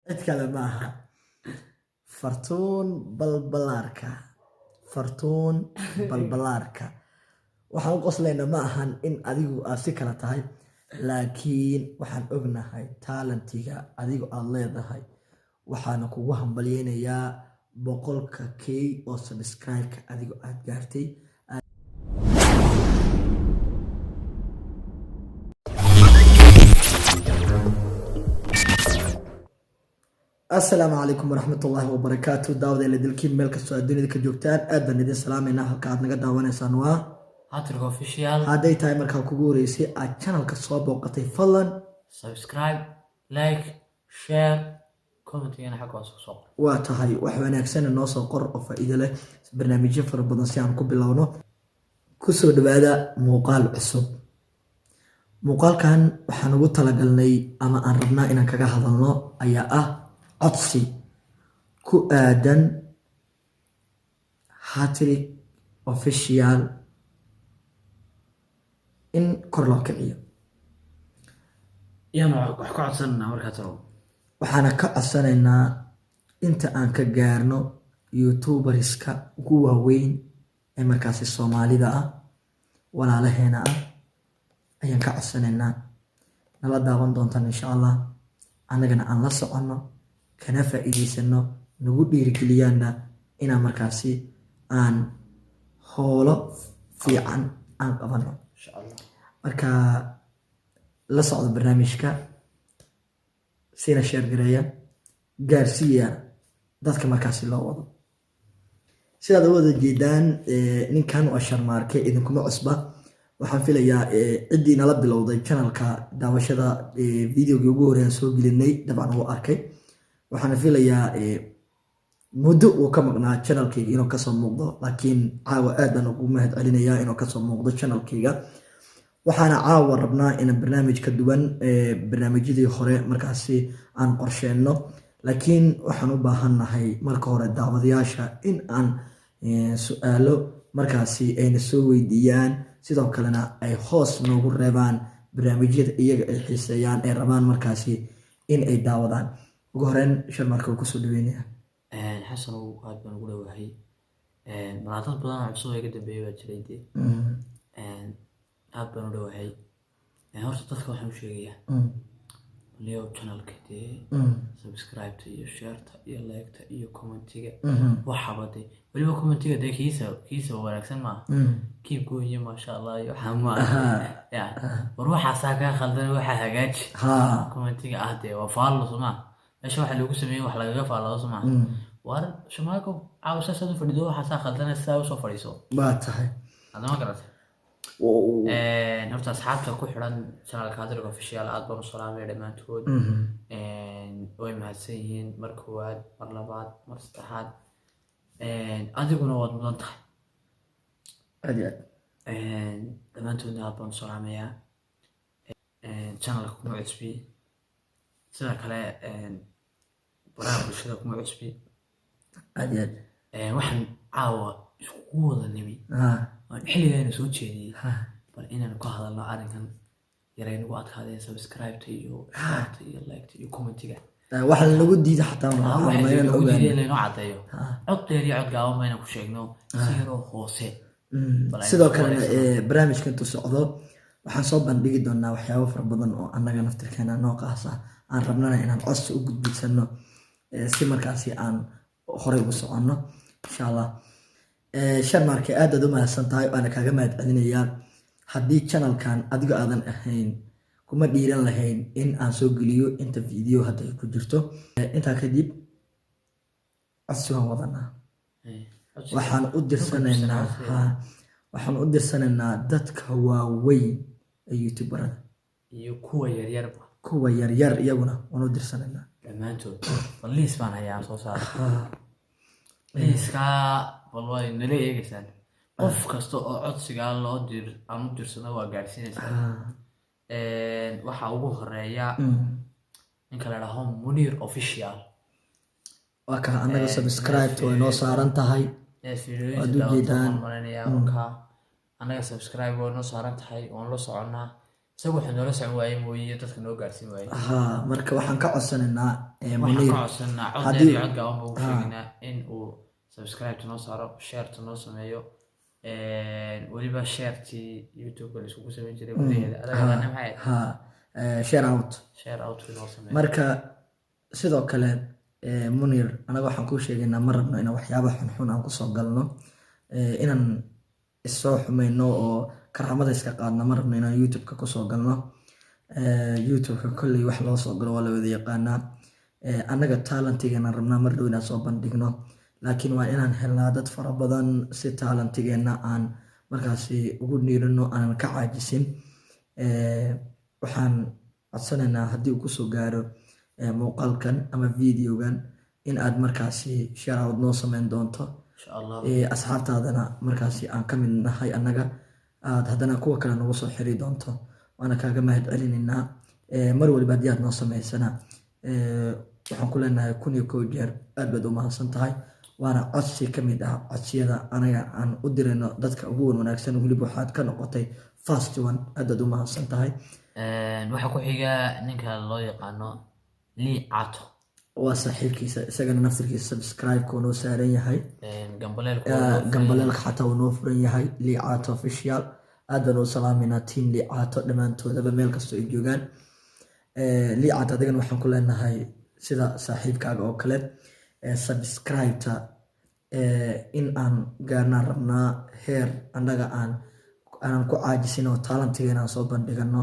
Cid kale ma aha, Fartuun Balbalaarka. Fartuun Balbalaarka, waxaan u qoslaynaa ma ahan in adigu aad si kala tahay, laakiin waxaan ognahay talentiga adigu aad leedahay. Waxaana kugu hambalyeynayaa 100K oo subscribe-ka adigu aad gaartay. Asalaamu calaykum waraxmatullaahi wabarakaatu. Daawadayaal dalkiin meel kastoo aad dunida ka joogtaan, aad baan idin salaameynaa. Halka aad naga daawanaysaan waa Hattrick Official. Hadday tahay markaa kugu horeysay aad channelka soo booqatay, fadlan subscribe, like, share, commentigana xagga hoose kusoo qor. Waa tahay, wax wanaagsana noo soo qor oo faa'iido leh, barnaamijyo fara badan si aan ku bilowno. Kusoo dhawaada muuqaal cusub. Muuqaalkan waxaan ugu talagalnay ama aan rabnaa inaan kaga hadalno ayaa ah codsi ku aadan Hattrick Official in kor loo kiciyo. Yaanu wax ka codsananaa markaa talo? Waxaana ka codsanaynaa inta aan ka gaarno youtuberska ugu waaweyn ee markaasi Soomaalida ah, walaalaheena ah ayaan ka codsanaynaa. Nala daawan doontaan insha Allah, annagana aan la soconno kana faa'iidaysano, nagu dhiirigeliyaanna inaan markaasi aan hoolo fiican aan qabanno. Insha Allah. Marka la socdo barnaamijka, siina share gareeya, gaarsiiya dadka markaasi loo wado. Sidaad u wada jeedaan, ninkan waa Sharmaarke, idinkuma cusba. Waxaan filayaa ciddii nala bilowday channelka daawashada videogii ugu horreeyaan soo gelinay dabcan wuu arkay. Waxaana filayaa muddo uu ka maqnaa channelkayga inuu kasoo muuqdo, laakiin caawa aad baan ugu mahad celinayaa inuu kasoo muuqdo channelkayga. Waxaana caawa rabnaa inaan barnaamij ka duwan barnaamijyadii hore markaasi aan qorsheenno, laakiin waxaan u baahannahay marka hore daawadayaasha in aan su-aalo markaasi ayna soo weydiiyaan, sidoo kalena ay hoos noogu reebaan barnaamijyada iyaga ay xiiseeyaan ay rabaan markaasi in ay daawadaan. Ugu horeyn, Sharmarka, uu kusoo dhaweynaya. Xasanow, aad baan ugu dhowahay. Malaa dad badan oo cusub oo iga dambeeyay baa jiray dee. Aad baan u dhowahay. Horta dadka waxaan u sheegayaa, leo channelka dee subscribe-ta iyo share-ta iyo like-ta iyo commentiga, waxaba dee weliba commentiga dee kiisa wanaagsan maaha, keep going iyo maasha Allah iyo waxaa ma ya war, waxaasaa kaa khaldan, waxaa hagaaji. Commentiga ah dee waa faallo soo maa? Meesha waxa lagu sameeyey wax lagaga faallado soo maa? War Shamaako, caawa saasaad u fadhido, waxaasaa khaldana, sidaa usoo fadhiiso. Waa tahay. Hadama garatay? Horta asxaabta ku xidhan channelka Hattrick Official aad baan u salaamaya dhammaantood. Way mahadsan yihiin mar koowaad, mar labaad, mar saddexaad. Adiguna waad mudan tahay. Aad iyo aad. Dhammaantoodna aad baan u salaamayaa. Channelka kuma cusbi, sidoo kale baraha bulshada kuma cusbi. Aad iyo aad. Waxaan caawa iskugu wada nimi, waan xilligaana soo jeediyey, bal inaanu ka hadalno arrinkan yaray nagu adkaadeen, subscribe-ta iyo share-ta iyo like-ta iyo commentiga. Waxa lagu diida xataa Waxa maynan lagu ogaan. diiday laynoo caddeeyo, cod dheer iyo cod gaaban bayna ku sheegno, si yaroo hoose. Bal aynu Sidoo isku kalena wareysano. Barnaamijka intuu socdo waxaan soo bandhigi doonaa waxyaabo fara badan oo annaga naftirkeena noo qaasa, aan rabnana inaan codsi u gudbisano, si markaasi aan horey ugu soconno insha Allah. Sharmarke, aad aad u mahadsan tahay, waana kaaga mahad celinayaa. Haddii channelkan adigo aadan ahayn, kuma dhiiran lahayn in aan soo geliyo inta video hadda ay ku jirto. Intaa kadib codsi waan wadanaa. Waxaan u dirsanaynaa, Codsiga. Ha, waxaan u dirsanaynaa dadka waaweyn ee youtuberada iyo kuwa yaryarba. Kuwa yaryar iyaguna waan u dirsanaynaa. Dhammaantood bal liis baan hayaa soo saara. Liiskaa bal waa nala eegaysaan. Qof kasta oo codsigaa loo dir aan u dirsano waa gaadhsiinaysaa. Waxaa ugu horeeya ninka la dhaho Munir Official. Waa kaa, annaga subscribe way noo saaran tahay. Waad u jeedaan. Malaynayaa markaa annaga subscribe waa noo saaran tahay, waan la soconnaa. Isagu wuxuu noola socon waayey mooye, dadka noo gaarsiin waayey. Ha, marka waxaan ka codsanaynaa Waxaan Muniir ka codsanaa cod dheer iyo cod gaaban buu ugu sheegaynaa in uu subscribe noo saaro, share noo sameeyo, weliba share-tii YouTube-ka la iskugu samayn jiray gudaheeda adaa yaqaana, maxay ahayd? Ha, share out. Share out noo sameeyo. Marka sidoo kale Munir, anaga waxaan kuu sheegaynaa, ma rabno inaan waxyaaba xunxun aan kusoo galno, inaan issoo xumayno oo karaamada iska qaadno. Ma rabno inaan YouTube-ka kusoo galno. YouTube-ka kolley wax loo soo galo waa la wada yaqaanaa. Annaga talentigeena rabnaa mar dhow inaan soo bandhigno, laakiin waa inaan helnaa dad fara badan si talentigeena aan markaasi ugu niirino, aanan ka caajisin. Waxaan codsanaynaa haddii uu kusoo gaaro muuqaalkan ama videogan in aad markaasi share out noo sameyn doonto. Insha Allah. Asxaabtaadana markaasi aan ka mid nahay annaga, aad haddana kuwa kale nagu soo xiri doonto, waana kaaga mahad celinaynaa. Mar waliba haddii aad noo samaysana, waxaan ku leenahay 1001 jeer aad baad u mahadsan tahay. Waana codsi ka mid ah codsiyada anaga aan u dirayno dadka ugu wan wanaagsan. Weliba waxaad ka noqotay first one. Aad baad u mahadsan tahay. Waxaa ku xiga ninka loo yaqaano Lii Cato. Waa saaxiibkiisa, isagana naftirkiisa subscribe-ka uu noo saaran yahay. Gambaleelka. Gambaleelka xataa uu noo furan yahay. Liicaato Official, aad baan u salaaminaa team Liicaato dhammaantoodaba meel kastoo ay joogaan. Liicaato, adigana waxaan ku leenahay sida saaxiibkaaga oo kale, subscribe-ta in aan gaarnaan rabnaa heer annaga aanan ku caajisin oo talentigeena aan soo bandhigano.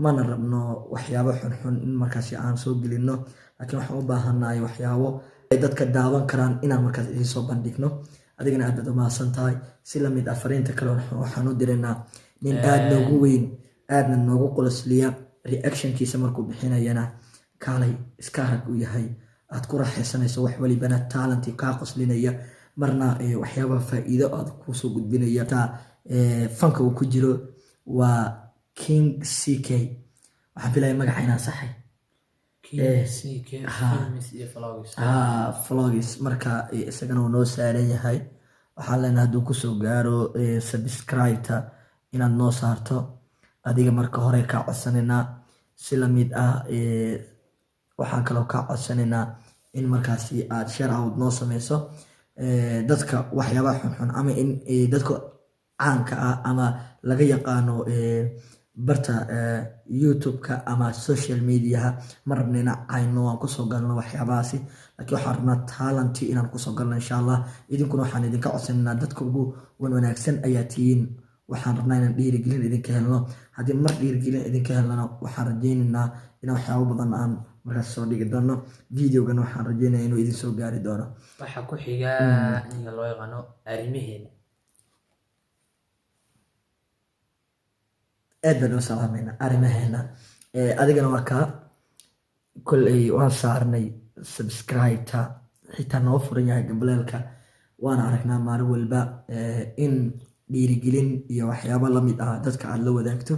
Mana rabno waxyaabo xunxun in markaasi aan soo gelino, laakiin waxaan u baahannahay waxyaabo ay dadka daawan karaan inaan markaas idiin soo bandhigno. Adigana aad baad u mahadsan tahay. Si lamid ah fariinta kale waxaan u diraynaa nin aad noogu weyn, aadna noogu qosliya, reactionkiisa markuu bixinayana kaalay iska arag uu yahay, aad ku raaxaysanayso wax walibana, talenti kaa qoslinaya, marna waxyaabaha faa'iido aad kusoo gudbinaya. Taa fanka uu ku jiro waa King CK. Waxaan filaya magaca inaan saxay. CK Films iyo Vlogs. Ha, Vlogs. Marka isagana uu noo saaran yahay. Waxaan leenahay hadduu kusoo gaaro subscribe-ta inaad noo saarto adiga marka hore kaa codsanaynaa. Si lamid ah waxaan kaloo kaa codsanaynaa in markaasi aad share out noo sameyso. Dadka waxyaabaha xunxun ama in dadka caanka ah ama laga yaqaano barta YouTube-ka ama social mediaha, ma rabno inaan cayno aan kusoo galno waxyaabahaasi, laakiin waxaan rabnaa talenti inaan kusoo galno, insha Allah. Idinkuna waxaan idinka codsanaynaa, dadka ugu wan wanaagsan ayaa tihiin, waxaan rabnaa inaan dhiirigelin idinka helno. Haddii mar dhiirigelin idinka helnana, waxaan rajaynaynaa inaan waxyaabo badan aan markaas soo dhigi doono. Videogan waxaan rajeynaya inuu idin soo gaari doono. Waxaa ku xiga ninka loo yaqaano Arrimaheena. Aad baan u salaamayna Arrimaheena. Adigana waa kaa kolley waan saarnay subscribe-ta, xitaa noo furan yahay gambaleelka, waana aragnaa maalin walba in dhiirigelin iyo waxyaabo lamid ah dadka aad la wadaagto.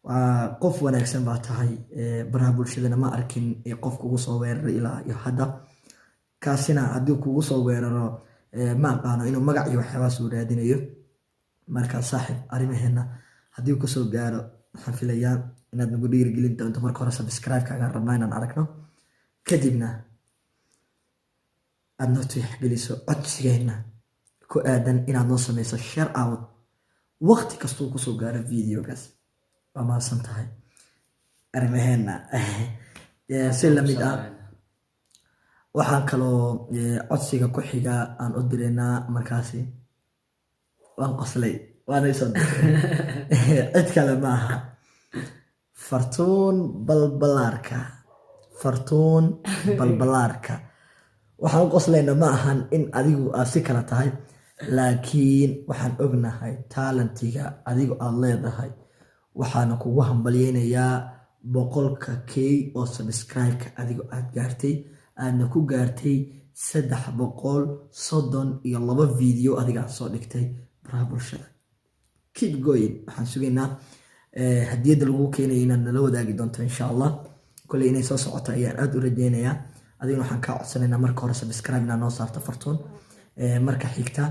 Waa qof wanaagsan baa tahay. Baraha bulshadana ma arkin qof kugu soo weeraray ilaa iyo hadda. Kaasina haddii kugu soo weeraro, ma aqaano inuu magac iyo waxyaabahaas uu raadinayo. Marka saaxib Arrimaheena, haddii uu kusoo gaaro, waxaan filayaa inaad nagu dhiirigelin doonto. Marka hore subscribe-kaagaan rabnaa inaan aragno, kadibna aad noo tixgeliso codsigeenna ku aadan inaad noo sameyso share out waqti kastuu kusoo gaaro videogaas. Waa mahadsan tahay, Arrimaheena. Si lamid ah waxaan kaloo codsiga ku xiga aan u diraynaa, markaasi waan qoslay, waana isoo diray, cid kale ma aha, Fartuun Balbalaarka. Fartuun Balbalaarka, waxaan u qoslayna ma ahan in adigu aad si kala tahay, laakiin waxaan ognahay talentiga adigu aad leedahay. Waxaana kugu hambalyeynayaa 100K oo subscribe-ka adigu aad gaartay, aadna ku gaartay 332 video adiga aad soo dhigtay baraha bulshada. Keep going. Waxaan sugaynaa hadiyadda lagu keenayo inaad nala wadaagi doonto, insha Allah. Kolley inay soo socoto ayaan aad u rajeynayaa. Adigana waxaan kaa codsanaynaa marka hore subscribe inaad noo saarto, Fartuun, marka xigta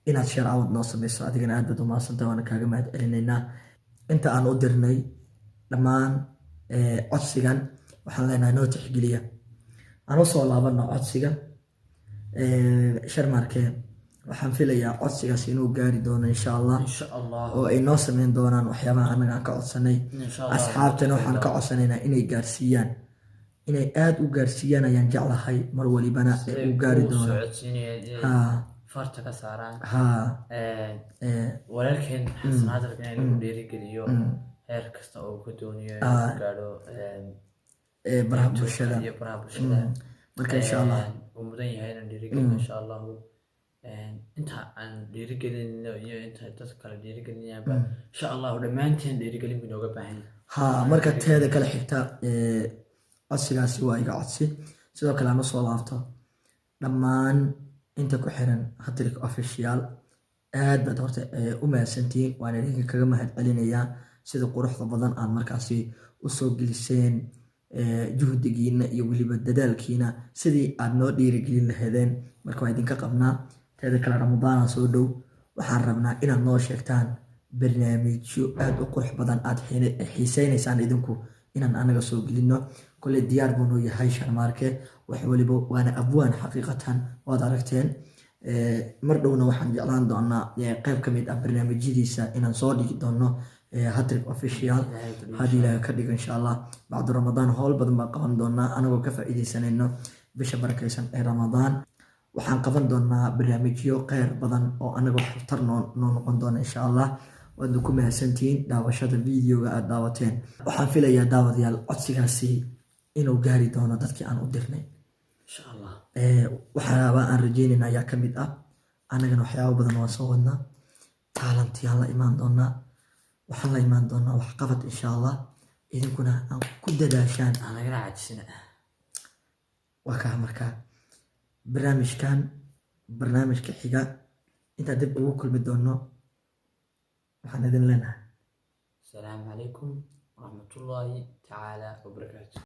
inaad share out noo sameyso. Adigana aad baad u mahadsantahay, waana kaaga mahad celinaynaa. Inta aan u dirnay Dhammaan codsigan waxaan leenahay noo tixgeliya. Aan usoo laabano codsiga Sharmarke. Waxaan filayaa codsigaas inuu gaari doono, insha Allah, Insha Allah. oo ay noo sameyn doonaan waxyaabaha annaga aan ka codsanay. Insha Allah. Asxaabtana waxaan ka codsanaynaa inay gaarsiiyaan, inay aada u gaarsiiyaan ayaan jeclahay mar walibana ee uu gaari u doono. Socodsiinayeen inay farta ka saaraan. Walaalkeen Xasan Hadalka in lagu dhiirigeliyo heer kasta oo uu ka doonayo inuu ku gaadho baraha YouTube bulshada iyo baraha bulshada. Marka insha Allah Uu mudan yahay inaan dhiirigelino, insha Allahu. Inta aan dhiirigelinno iyo inta dadka kale dhiirigelinayaanba, insha Allahu, dhammaanteen dhiirigelin buu inooga baahan yahay. Ha, marka teeda kale xigta, codsigaasi waa iga codsi. Sidoo kale aan usoo laabto dhammaan inta ku xiran Hattrick Official, aad baad horta u mahadsantihiin. Waan idinka kaga mahad celinayaa sida quruxda badan aad markaasi usoo geliseen juhdigiina iyo weliba dadaalkiina sidii aad noo dhiirigelin lahaydeen. Marka waa idinka qabnaa. Teeda kale, Ramadaana soo dhow. Waxaan rabnaa inaad noo sheegtaan barnaamijyo aad u qurux badan aad xiiseynaysaan idinku inaan anaga soo gelino. Kolley diyaar buu noo yahay Sharmaarke wax waliba, waana abwaan xaqiiqatan, waad aragteen. Mar dhowna waxaan jeclaan doonaa qayb ka mid ah barnaamijyadiisa inaan soo dhigi doono Hattrick Official, haddii Ilaahay ka dhigo, insha Allah. Bacdu Ramadaan howl badan baan qaban doonaa, anagoo ka faa'iidaysanayno bisha barakaysan ee Ramadaan. Waxaan qaban doonaa barnaamijyo kheyr badan oo anaga waxtar noo noqon doona, insha Allah. Waadna ku mahadsantihiin daawashada videoga aad daawateen. Waxaan filayaa, daawadayaal, codsigaasi inuu gaari doono dadkii aan u dirnay. Insha Allah. Waxyaaba aan rajeynayna ayaa ka mid ah. Annagana waxyaaba badan waan soo wadnaa, talentiyaan la imaan doonaa, waxaan la imaan doonaa waxqabad, insha Allah. Idinkuna aan ku dadaashaan. Aan lagala caajisina. Waa kaa. Markaa barnaamijkan, barnaamijka xiga intaan dib ugu kulmi doono, waxaan idin leenahay Asalaamu calaykum waraxmatullaahi tacaala wabarakaatu.